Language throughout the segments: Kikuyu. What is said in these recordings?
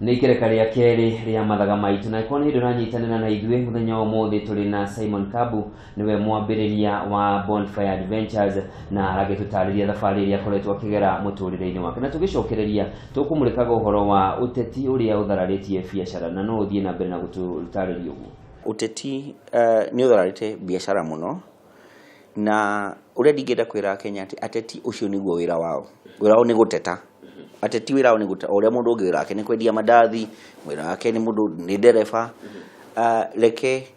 Nĩ ikereka rĩa kerĩ rĩa mathaga maitũ, na ĩkorwo nĩ hĩndĩ ũranyitanĩra na ithuĩ mũthenya wa ũmũthĩ, tũrĩ na Simon Kabu, nĩwe mwambĩrĩria wa Bonfire Adventures, na aragĩtũtarĩria thabarĩ ĩrĩa akoretwo akĩgera mũtũrĩre-inĩ wake. Na tũgĩcokereria tũkũmũrĩkaga ũhoro wa ũteti ũrĩa ũthararĩtie biacara, na no ũthiĩ na mbere na gũtũtarĩria ũguo. Ũteti nĩ ũthararĩte biacara mũno, na ũrĩa ndingĩenda kwĩra Akenya atĩ ateti ũcio nĩguo wĩra wao. Wĩra wao nĩ gũteta. Ateti wĩra wao nĩ gũteta. O ũrĩa mũndũ ũngĩ wĩra wake nĩ kwendia mandathi, wĩra wake nĩ mũndũ nĩ ndereba. Reke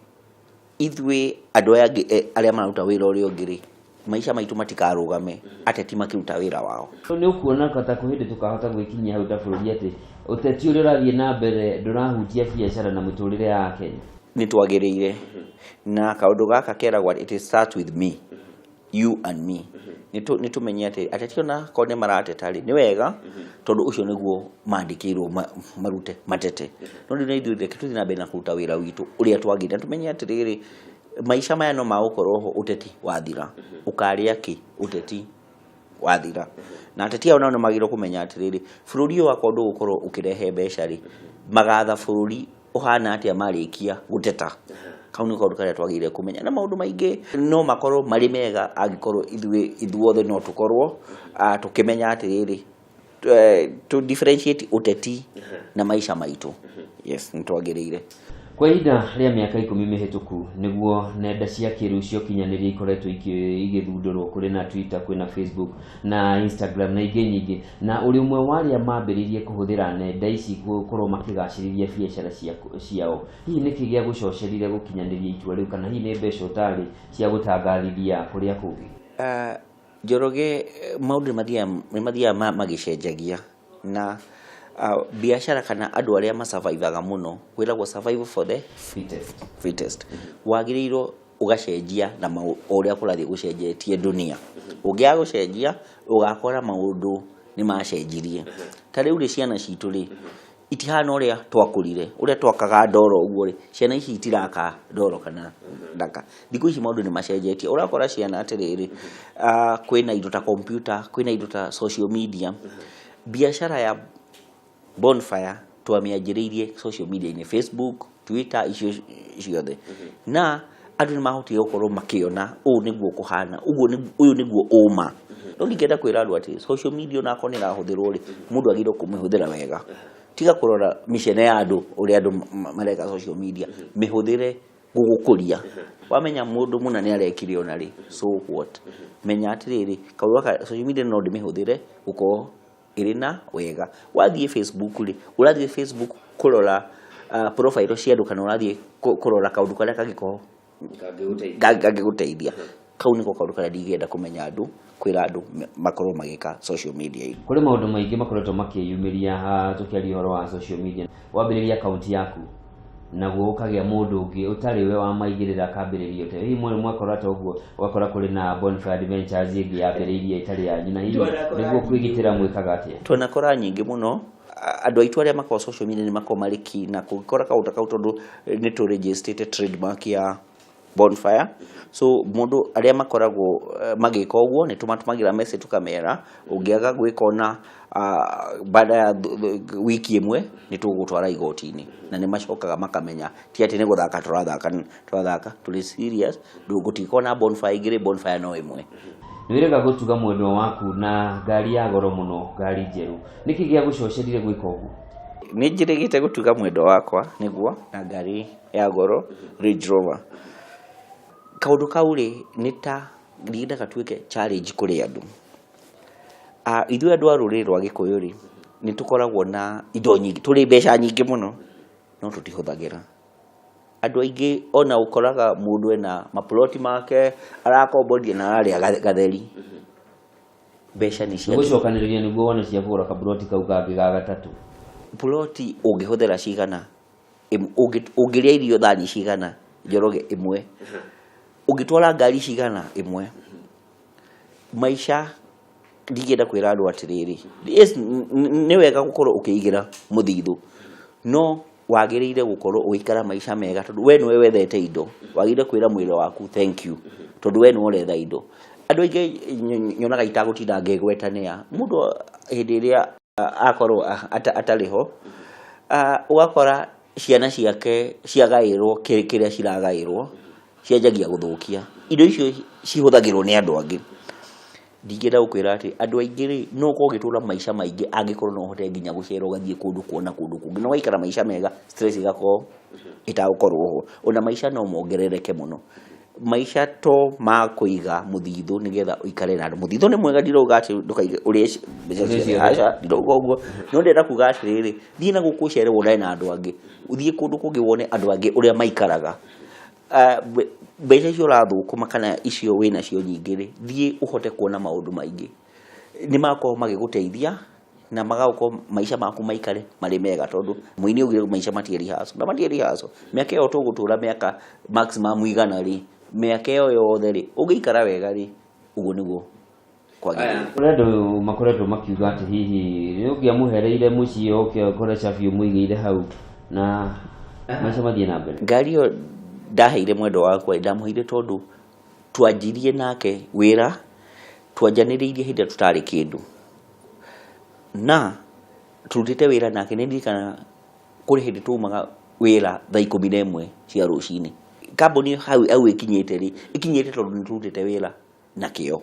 ithuĩ andũ aya angĩ arĩa mararuta wĩra ũrĩa ũngĩ rĩ, maica maitũ matikarũgame ateti makĩruta wĩra wao. Nĩ ũkuona ta kwĩ hĩndĩ tũkahota gwĩkinyia hau ta bũrũri atĩ ũteti ũrĩa ũrathiĩ na mbere ndũrahutia biacara na mĩtũrĩre ya Akenya? Nĩ twagĩrĩire, na kaũndũ gaka keragwo atĩ it starts with me, you and me. Nĩ tũmenye atĩ ateti ona korwo nĩ marateta rĩ, nĩ wega, tondũ ũcio nĩguo mandĩkĩirwo marute matete. No rĩu na ithuĩ reke tũthiĩ na mbere na kũruta wĩra witũ ũrĩa twagĩrĩire. Na tũmenye atĩrĩrĩ, maica maya no magũkorwo ho ũteti wathira. Ũkarĩa kĩ ũteti wathira? Na ateti ao nao nĩ magĩrĩirwo kũmenya atĩrĩrĩ, bũrũri ũyũ wakorwo ndũgũkorwo ũkĩrehe mbeca rĩ, magatha bũrũri ũhana atĩa marĩkia gũteta? Kau nĩ kaũndũ karĩa twagĩrĩire kũmenya. Na maũndũ maingĩ no makorwo marĩ mega angĩkorwo ithuĩ ithuothe no tũkorwo tũkĩmenya atĩrĩrĩ, to differentiate ũteti na maica maitũ. Yes, nĩ twagĩrĩire. Kwa ihinda rĩa mĩaka 10 mĩhĩtũku nĩguo nenda cia kĩrĩu cia ũkinyanĩria ikoretwo igĩthundũrwo, kũrĩ na Twitter, kwĩna Facebook na Instagram na ingĩ nyingĩ, na ũrĩ ũmwe wa arĩa mambĩrĩirie kũhũthĩra nenda ici gũkorwo makĩgacĩrithia biacara ciao. Hihi nĩkĩ gĩa gũcocerire gũkinyanĩria itua rĩu, kana hihi nĩ mbeca ũtarĩ cia gũtangathithia kũrĩa kũngĩ? Njoroge, maũndũ nĩ mathiaga magĩcenjagia, na biacara kana andũ arĩa masurvivaga mũno, kwĩragwo survival for the fittest. Fittest. Wagĩrĩirwo ũgacenjia na o ũrĩa kũrathiĩ gũcenjetie dunia. Ũngĩaga gũcenjia, ũgakora maũndũ nĩ macenjirie. Ta rĩu rĩ, ciana citũ rĩ, itihana ũrĩa twakũrire, ũrĩa twakaga ndoro ũguo rĩ, ciana ici itiraka ndoro kana ndaka. Thikũ ici maũndũ nĩ macenjetie. Ũrakora ciana atĩrĩrĩ, kwĩna indo ta computer, kwĩna indo ta social media. Biacara ya Bonfire twamĩanjĩrĩirie social media-inĩ, Facebook, Twitter, icio ciothe, na andũ nĩ mahotire gũkorwo makĩona ũũ nĩguo kũhana ũguo, ũyũ nĩguo ũma. No ndingĩenda kwĩra andũ atĩ social media onakorwo nĩ ĩrahũthĩrwo rĩ, mũndũ agĩrĩirwo kũmĩhũthĩra wega. Tiga kũrora mĩcene ya andũ, ũrĩa andũ mareka social media, mĩhũthĩre gũgũkũria. Wamenya mũndũ mũna nĩ arekire ona rĩ, so what? Menya atĩrĩrĩ, kaũndũ gaka social media no ndĩmĩhũthĩre gũkorwo ĩrĩ na wega. Wathiĩ Facebook rĩ, ũrathiĩ Facebook kũrora profile cia andũ, kana ũrathiĩ kũrora kaũndũ karĩa kangĩkorwo kangĩgũteithia? Kau nĩko kaũndũ karĩa ndingĩenda kũmenya andũ, kwĩra andũ makorwo magĩka social media. Kũrĩ maũndũ maingĩ makoretwo makĩyumĩria tũkĩaria ũhoro wa social media. Wambĩrĩria akaunti yaku, naguo ũkagĩa mũndũ ũngĩ ũtarĩ we wamaigĩrĩra akambĩrĩria ũte. Hihi mwĩ mwakora ta ũguo, ũgakora kũrĩ na Bonfire Adventures ĩngĩ yambĩrĩirie ĩtarĩ yanyu, na hihi nĩguo kwĩgitĩra mwĩkaga atĩa? Twanakora nyingĩ mũno. Andũ aitũ arĩa makoragwo social media nĩ makoragwo marĩ key na kũngĩkora kaũndũ ta kau, tondũ nĩ tũ registrĩte trademark ya Bonfire. So mũndũ arĩa makoragwo magĩka ũguo, nĩ tũmatũmagĩra message tũkamera ũngĩaga gwĩka ona baada ya wiki ĩmwe, nĩ tũgũtwara igoti-inĩ. Na nĩ macokaga makamenya ti atĩ nĩ gũthaka tũrathaka, tũrathaka tũrĩ serious. Gũtikorwo na Bonfire igĩrĩ, Bonfire no ĩmwe. Nĩ wĩrĩga gũtuga mwendwa waku na ngari ya goro mũno, ngari njerũ. Nĩkĩ gĩa gũcocerire gwĩka ũguo? Nĩ njĩrĩgĩte gũtuga mwendwa wakwa nĩguo na ngari ya goro, Range Rover. Kaũndũ kau rĩ, nĩ ta ndingĩenda gatuĩke challenge kũrĩ andũ. Ithuĩ andũ a rũrĩrĩ rwa Gĩkũyũ rĩ, nĩ tũkoragwo na indo nyingĩ, tũrĩ mbeca nyingĩ mũno, no tũtihũthagĩra. Andũ aingĩ ona ũkoraga mũndũ ena maploti make arakomborithia na ararĩa gatheri. Mbeca nĩ cia gũcokanĩrĩria nĩguo wone cia kũgũra kaburoti kau kangĩ ga gatatũ. Ploti ũngĩhũthĩra cigana? Ũngĩrĩa irio thani cigana, Njoroge? Ĩmwe. Ũngĩtwara ngari cigana? Ĩmwe. Maica ndingĩenda kwĩra andũ atĩrĩrĩ, yes, nĩ wega gũkorwo ũkĩigĩra mũthithũ, no wagĩrĩire gũkorwo ũgĩikara maica mega, tondũ we nĩwe wethete indo. Wagĩrĩire kwĩra mwĩrĩ waku thank you, tondũ we nĩwe ũretha indo. Andũ aingĩ nyonaga, itagũtinda ngĩgwetanĩa mũndũ hĩndĩ ĩrĩa akorwo atarĩ ho. Ũgakora ciana ciake ciagaĩrwo kĩrĩa ciragaĩrwo, cianjagia gũthũkia indo icio cihũthagĩrwo nĩ andũ angĩ. Ndingĩenda gũkwĩra atĩ andũ aingĩ rĩ, no ũkorwo ũgĩtũra maica maingĩ angĩkorwo no ũhote nginya gũcera ũgathiĩ kũndũ kuona kũndũ kũngĩ, na ũgaikara maica mega, stress ĩgakorwo ĩtagũkorwo ho. Ona maica no mongerereke mũno. Maica to ma kũiga mũthithũ nĩgetha ũikare na andũ. Mũthithũ nĩ mwega, ndirauga atĩ ndũkaige ũrĩe mbeca ciothe, aca, ndirauga ũguo. No ndĩrenda kuga atĩrĩrĩ, thiĩ na gũkũ ũcere wonane na andũ angĩ, ũthiĩ kũndũ kũngĩ wone andũ angĩ ũrĩa maikaraga. Mbeca icio ũrathũkũma kana icio wĩnacio nyingĩ rĩ, thiĩ ũhote kuona maũndũ maingĩ. Nĩ magakorwo magĩgũteithia na magakorwo maica maku maikare marĩ mega, tondũ mũini augire maica matirĩ rehearsal, na matirĩ rehearsal. Mĩaka ĩyo tũgũtũra mĩaka maximum igana rĩ, mĩaka ĩyo yothe rĩ, ũngĩikara wega rĩ, ũguo nĩguo kwagĩrĩire. Kũrĩ andũ makoretwo makiuga atĩ hihi nĩ ũngĩamũhereire mũciĩ oke ũkore cabi ũmũigĩire hau na maica mathiĩ na mbere. Ngari ĩyo ndaheire mwendwa wakwa, ndamũheire tondũ twanjirie nake wĩra, twanjanĩrĩirie hĩndĩ ĩrĩa tũtarĩ kĩndũ, na tũrutĩte wĩra nake. Nĩ ndirikanaga kũrĩ hĩndĩ twaumaga wĩra thaa 11 cia rũcinĩ. Kambuni hau hau ĩkinyĩte rĩ, ĩkinyĩte tondũ nĩ tũrutĩte wĩra na kĩo.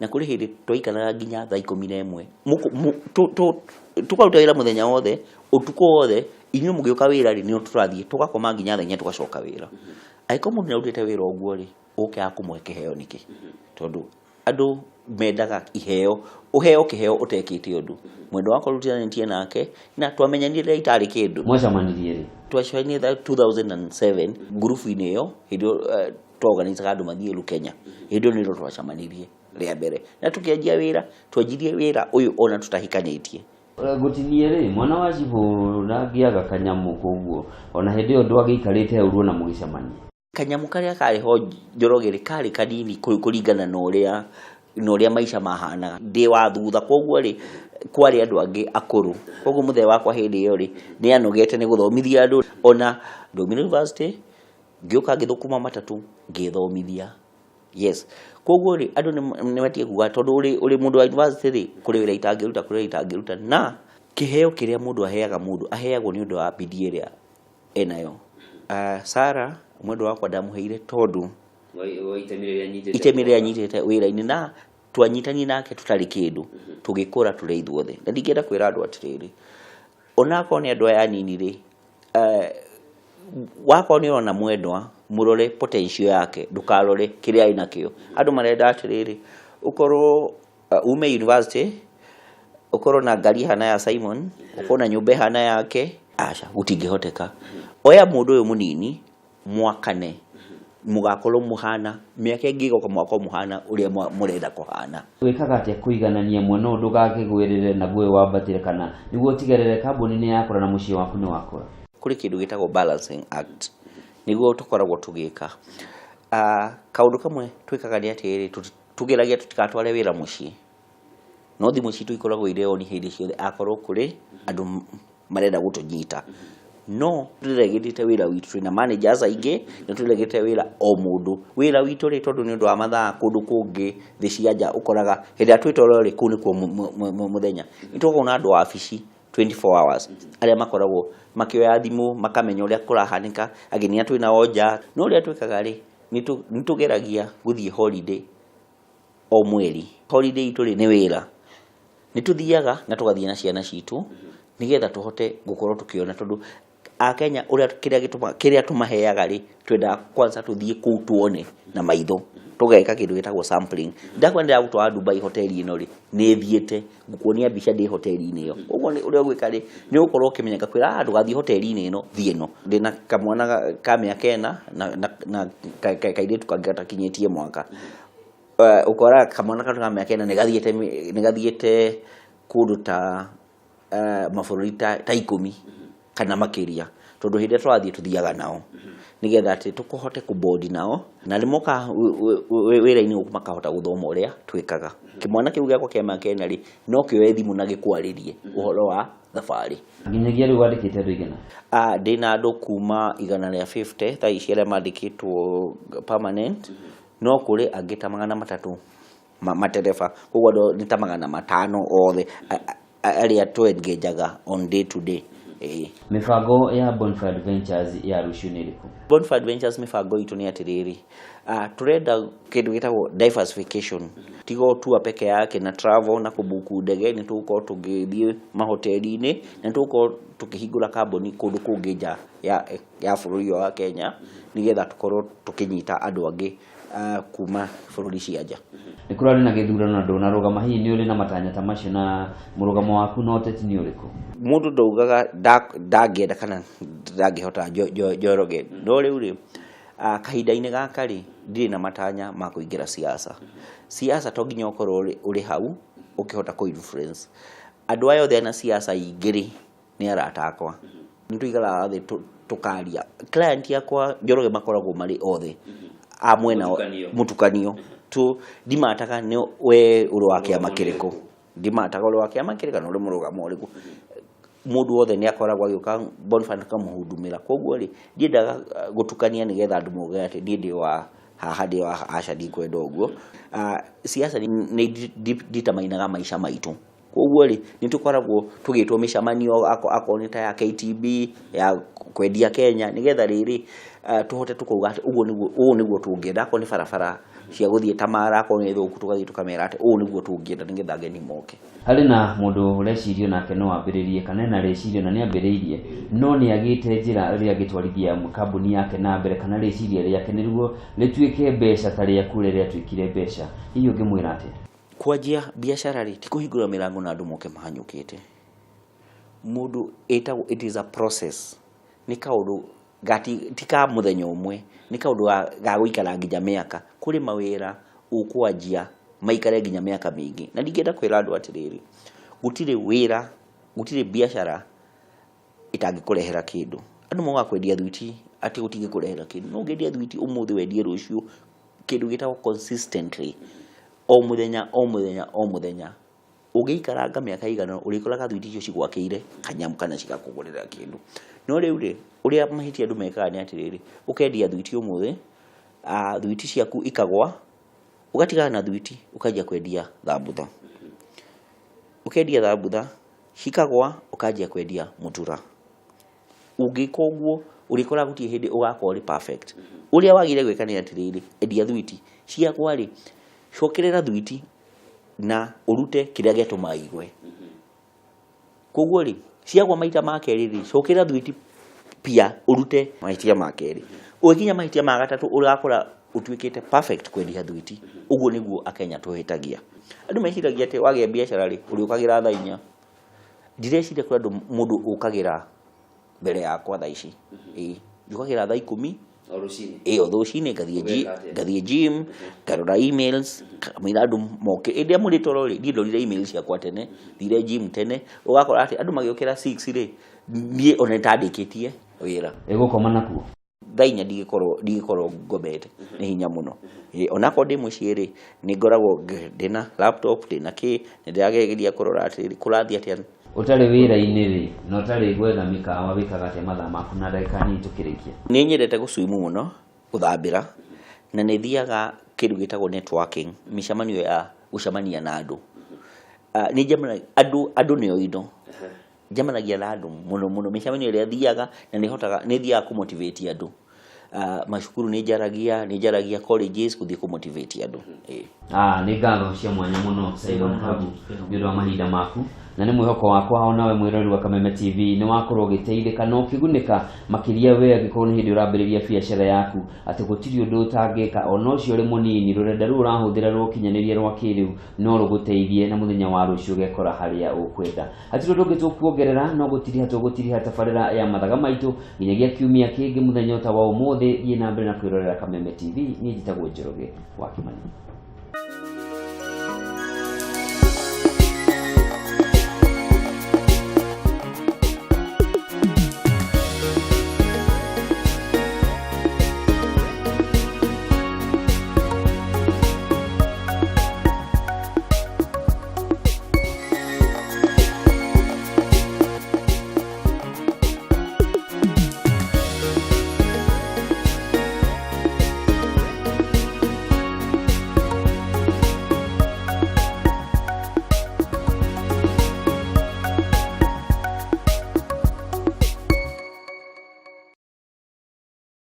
Na kũrĩ hĩndĩ twaikaraga nginya thaa 11, tũkaruta wĩra mũthenya wothe, ũtukũ wothe, inyuĩ mũgĩũka wĩra rĩ, nĩo tũrathiĩ tũgakoma nginya thaa 4 tũgacoka wĩra. Angĩkorwo mũndũ nĩ arutĩte wĩra ũguo rĩ, ũkĩaga kũmũhe kĩheo nĩkĩ? Tondũ andũ mendaga iheo, ũheo kĩheo ũtekĩte ũndũ. Mwendwa wakwa rutithanĩtie nake na twamenyanire rĩrĩa itarĩ kĩndũ. Mwacemanirie rĩ? Twacemanirie 2007 ngurubu-inĩ ĩyo, hĩndĩ ĩyo twaorganizaga andũ mathiĩ Rukenya. Hĩndĩ ĩyo nĩrĩo twacemanirie rĩa mbere na tũkĩanjia wĩra. Twanjirie wĩra ũyũ ona tũtahikanĩtie. Gũtinie rĩ, mwana wa cibũ ndangĩaga kanyamũ, koguo ona hĩndĩ ĩyo ndwagĩikarĩte hau ruo na mũgĩcemania. Kanyamũ karĩa karĩ ho Njoroge rĩ, karĩ kanini kũringana na ũrĩa na ũrĩa maica mahanaga. Ndĩ wa thutha, koguo rĩ, kwarĩ andũ angĩ akũrũ, koguo mũthee wakwa hĩndĩ ĩyo rĩ, nĩ anogete nĩ gũthomithia andũ. Ona ndaumire university, ngĩũka ngĩthũkũma matatũ, ngĩthomithia. Yes, koguo rĩ, andũ nĩ matige kuga tondũ ũrĩ mũndũ wa university rĩ, kũrĩ wĩra itangĩruta, kũrĩ wĩra itangĩruta. Na kĩheo kĩrĩa mũndũ aheaga, mũndũ aheagwo nĩ ũndũ wa bidii ĩrĩa enayo. Sarah mwendwa wakwa ndamũheire tondũ itemi rĩrĩa nyitĩte, itemi rĩrĩa nyitĩte wĩra-inĩ, na twanyitani nake tũtarĩ kĩndũ, tũgĩkũra tũrĩ ithuothe. Na ndingĩenda kwĩra andũ atĩrĩrĩ, onakorwo nĩ andũ aya anini rĩ, wakorwo nĩ ũrona mwendwa, mũrore potential yake, ndũkarore kĩrĩa ĩnakĩo. Andũ marenda atĩrĩrĩ, ũkorwo ume university, ũkorwo na ngari ĩhana ya Simon, ũkorwo na nyũmba ĩhana yake. Aca, gũtingĩhoteka. Oya mũndũ ũyũ mũnini, mwakane, mũgakorwo mũhana mĩaka ĩngĩ ĩgoka, mũgakorwo mũhana ũrĩa mũrenda kũhana. Wĩkaga atĩa kũiganania mwena ũyũ ndũgakĩgwĩrĩre naguo ũyũ wambatĩre, kana nĩguo ũtigĩrĩre kambuni nĩ yakũra na mũciĩ waku nĩ wakũra? Kũrĩ kĩndũ gĩtagwo balancing act, nĩguo tũkoragwo tũgĩka. Kaũndũ kamwe twĩkaga nĩ atĩrĩrĩ, tũgeragia tũtigatware wĩra mũciĩ, no thimũ citũ ikoragwo irĩ on hĩndĩ ciothe akorwo kũrĩ andũ marenda gũtũnyita. No tũregĩtĩte wĩra witũ, twĩna managers aingĩ na tũregĩte wĩra o mũndũ wĩra witũ rĩ, tondũ nĩ ũndũ wa mathaa kũndũ kũngĩ thĩ cia nja, ũkoraga hĩndĩ ĩrĩa twĩtoro rĩ, kũu nĩkuo mũthenya. Nĩ tũkoragwo na andũ a wabici 24 hours arĩa makoragwo makĩoya thimũ makamenya ũrĩa kũrahanĩka, ageni arĩa twĩnao nja. No ũrĩa twĩkaga rĩ, nĩ tũgeragia gũthiĩ holiday o mweri. Holiday itũ rĩ, nĩ wĩra, nĩ tũthiaga na tũgathiĩ na ciana citũ nĩgetha tũhote gũkorwo tũkĩona, tondũ akenya ũrĩa kĩrĩa gĩtũma kĩrĩa tũmaheaga rĩ, twendaga kwanza tũthiĩ kũu tuone na maitho, tũgeka kĩndũ gĩtagwo sampling. Ndakwa ndĩragũtwara Dubai hoteli ĩno rĩ, nĩ thiĩte ngukuonia mbica ndĩ hoteli-inĩ ĩyo. Ũguo nĩ ũrĩa ũgwĩka rĩ, nĩ ũgũkorwo ũkĩmenya, ngakwĩra, "Ah, ndũgathiĩ hoteli-inĩ ĩno, thiĩ ĩno." Ndĩna kamwana ka mĩaka 4 na kairĩtu kangĩ gatakinyĩtie mwaka. Ũkoraga kamwana kau ka mĩaka 4 nĩ gathiĩte kũndũ ta mabũrũri ta 10 kana makĩria, tondũ hĩndĩ ĩrĩa tũrathiĩ tũthiaga nao nĩgetha atĩ tũkũhote kũbondi nao, na nĩ moka wĩra-inĩ gũkũ makahota gũthoma ũrĩa twĩkaga. Kĩmwana kĩu gĩakwa kĩa mĩaka 4 rĩ, no kĩoe thimũ na gĩkwarĩrie ũhoro wa thabarĩ. Nginyagia rĩu wandĩkĩte andũ aigana? Ndĩna andũ kuma 150 thaa ici arĩa mandĩkĩtwo permanent, no kũrĩ angĩ ta 300 matereba, koguo andũ nĩ ta 500 othe arĩa tũ engageaga on day to day. Ĩĩ. Mĩbango ya Bonfire Adventures ya rũciũ nĩ ĩrĩkũ? Bonfire Adventures mĩbango itũ nĩ atĩrĩrĩ, tũrenda kĩndũ gĩtagwo diversification, tiga o tour peke yake na travel na kũbuku ndege, nĩ tũgũkorwo tũgĩthiĩ mahoteli-inĩ na nĩ tũgũkorwo tũkĩhingũra kambuni kũndũ kũngĩ nja ya bũrũri ũyũ wa Kenya, nĩgetha tũkorwo tũkĩnyita andũ angĩ kuma bũrũri cia nja. Nĩ kũrarĩ na gĩthurano na ndũnarũgama, hihi nĩ ũrĩ na matanya ta macio na mũrũgamo waku na ũteti nĩ ũrĩkũ? Mũndũ ndaugaga ndangĩenda kana ndangĩhota Njoroge, no rĩu rĩ, kahinda-inĩ gaka rĩ, ndirĩ na matanya ma kũingĩra siasa. Siasa to nginya ũkorwo ũrĩ hau ũkĩhota kũ influence andũ aya othe na siasa ingĩ rĩ, nĩ arata akwa. Nĩ tũikaraga thĩ tũkaria. Client yakwa Njoroge makoragwo marĩ othe a mwena mũtukanio tu, ndimataga nĩ we ũrĩ wa kĩama kĩrĩkũ, ndimataga ũrĩ wa kĩama kĩrĩkũ kana ũrĩ mũrũgamo ũrĩkũ, mũndũ wothe nĩ akoragwo agĩũka Bonfire tũkamũhudumĩra. Koguo rĩ, ndiendaga gũtukania nĩgetha andũ mauge atĩ niĩ ndĩ wa haha ndĩ wa aca, ndikwenda ũguo. Siasa nĩ nditamainaga maica maitũ, koguo rĩ, nĩ tũkoragwo tũgĩtwo mĩcemanio akorwo nĩ ta ya KTB ya kwendia Kenya, nĩgetha rĩrĩ tũhote tũkauga atĩ ũguo nĩguo, ũũ nĩguo tũngĩenda, akorwo nĩ barabara cia gũthiĩ ta Mara akorwo nĩ thũku, tũgathiĩ tũkamera atĩ ũũ nĩguo tũngĩenda nĩgetha ageni moke. Harĩ na mũndũ ũreciria nake no ambĩrĩrie kana ena rĩciria na nĩ ambĩrĩirie no nĩ agĩte njĩra ĩrĩa angĩtwarithia kambuni yake na mbere kana rĩciria rĩake nĩguo rĩtuĩke mbeca ta rĩaku rĩrĩa rĩatuĩkire mbeca, hihi ũngĩmwĩra atĩa? Kwanjia biacara rĩ, ti kũhingũra mĩrango na andũ moke mahanyũkĩte. Mũndũ ĩtagwo it is a process, nĩ kaũndũ ti ka mũthenya ũmwe, nĩ kaũndũ ga gũikara nginya mĩaka. Kũrĩ mawĩra ũkwanjia maikare nginya mĩaka mĩingĩ, na ndingĩenda kwĩra andũ atĩrĩrĩ, gũtirĩ wĩra, gũtirĩ biacara ĩtangĩkũrehera kĩndũ. Andũ maugaga kwendia thwiti atĩ gũtingĩkũrehera kĩndũ, no ũngĩendia thwiti ũmũthĩ wendie rũciũ, kĩndũ gĩtagwo consistently, o mũthenya o mũthenya o mũthenya, ũngĩikaranga mĩaka ĩigana ũrĩkoraga thwiti icio cigwakĩire kanyamũ kana cigakũgũrĩra kĩndũ. No rĩu rĩ, ũrĩa mahĩtia andũ mekaga nĩ atĩrĩrĩ, ũkendia thwiti ũmũthĩ, thwiti ciaku ikagwa, ũgatigana na thwiti ũkanjia kwendia thambutha, ũkendia thambutha cikagwa, ũkanjia kwendia mũtura. Ũngĩka ũguo ũrĩkoraga gũtirĩ hĩndĩ ũgakorwo ũrĩ perfect. Ũrĩa wagĩrĩire gwĩka nĩ atĩrĩrĩ, endia thwiti ciagwa rĩ, cokerera thwiti na ũrute kĩrĩa gĩatũma igwe. Koguo rĩ, ciagwa maita ma kerĩ rĩ, cokerera thwiti pia ũrute mahĩtia ma kerĩ. Ũgĩkinya mahĩtia ma gatatũ ũrakora ũtuĩkĩte perfect kwendia thwiti. Ũguo nĩguo Akenya tũhĩtagia. Andũ meciragia atĩ wagĩa biacara rĩ, ũrĩũkagĩra thaa inya. Ndireciria kũrĩ andũ mũndũ ũkagĩra mbere yakwa thaa ici. Ĩĩ, njũkagĩra thaa 10 o rũcinĩ. Ĩĩ, o rũcinĩ ngathiĩ gym, ngarora emails, kamũira andũ moke. Hĩndĩ ĩrĩa mũrĩ toro rĩ, niĩ ndorire emails ciakwa tene, thire gym tene, ũgakora atĩ andũ magĩũkĩra 6 rĩ, niĩ ona nĩtandĩkĩtie wĩra. Ĩgũkoma nakuo? Thaa inya ndingĩkorwo ngomete, nĩ hinya mũno. Onakorwo ndĩ mũciĩ rĩ, nĩ ngoragwo ndĩna laptop, ndĩna kĩ, nĩ ndĩrageria kũrora atĩrĩrĩ, kũrathiĩ atĩa. Ũtarĩ wĩra-inĩ rĩ, na ũtarĩ gwetha mĩkawa, wĩkaga atĩa mathaa maku na ndagĩka nini tũkĩrĩkia? Nĩ nyendete gũcwimu mũno, gũthambĩra, na nĩ thiaga kĩndũ gĩtagwo networking, mĩcemanio ya gũcemania na andũ. Nĩ njemanagia, andũ nĩo indo. Njemanagia na andũ mũno mũno, mĩcemanio ĩrĩa thiaga, na nĩ hotaga, nĩ thiaga kũmotivate andũ. Macukuru nĩ njaragia, nĩ njaragia colleges gũthiĩ kũmotivate andũ. Nĩ ngatho cia mwanya mũno Simon Habu nĩ ũndũ wa mahinda maku, na nĩ mwĩhoko wakwa onawe mwĩroreri wa Kameme TV nĩ wakorwo ũgĩteithĩka na ũkĩgunĩka makĩria we angĩkorwo nĩ hĩndĩ ũrambĩrĩria biacara yaku, atĩ gũtirĩ ũndũ ũtangĩka ona ũcio ũrĩ mũnini, rũrenda rũu ũrahũthĩra rwa ũkinyanĩria rwa kĩrĩu no rũgũteithie na mũthenya wa rũciũ ũgekora harĩa ũkwenda. Hatirĩ ũndũ ũngĩ tũkuongerera, no gũtiriha tũgũtiriha tabarĩra ya mathaga maitũ nginyagia kiumia kĩngĩ mũthenya ota wa ũmũthĩ. Thiĩ na mbere na kwĩrorera Kameme TV. Niĩ njĩtagwo Njoroge wa Kĩmani.